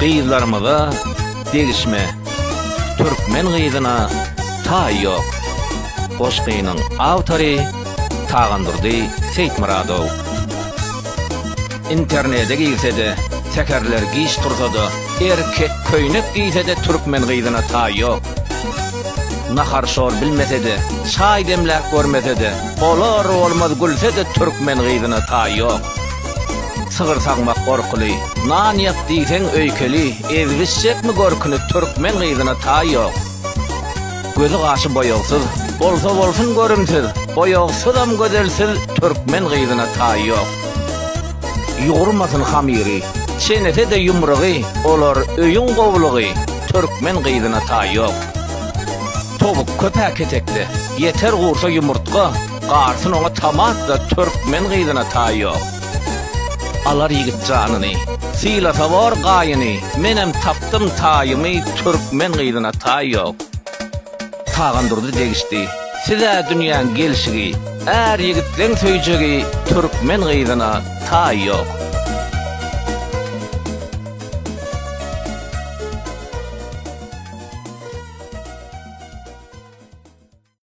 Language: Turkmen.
Gyzlarymyza degişme Türkmen gyzyna taý ýok Goşgynyň awtory Tagandurdy Seýitmyradow Internede girse-de, säherler giç tursa-da, erkek köýnek geýse-de türkmen gyzyna taý ýok. Nahar-şor bilmese-de, çaý demläp görmese-de, bolar-bolmaz gülse-de türkmen gyzyna taý ýok. Sygyr sagmak gorkuly, nan ýap diýseň öýkeli, ezbişjekmi görküni türkmen gyzyna taý ýok. Gözi-gaşy boýagsyz, bolsa bolsun görümsiz, boýagsyzam gözelsiz türkmen gyzyna taý ýok. Ýugurmasyn hamyry, çenese-de ýumrugy, olar öýüň gowlugy, türkmen gyzyna taý ýok. Towuk köp-ä ketekde, ýeter gursa ýumurtga, Garsyn oňa tamat-da türkmen gyzyna taý ýok. Alar ýigit janyny, sylasa bor gaýyny, menem tapdym taýymy türkmen gyzyna taý ýok. Tagandurdy degişdi, siz-ä dünýäň gelşigi, är ýigitleň söýjegi türkmen gyzyna taý ýok.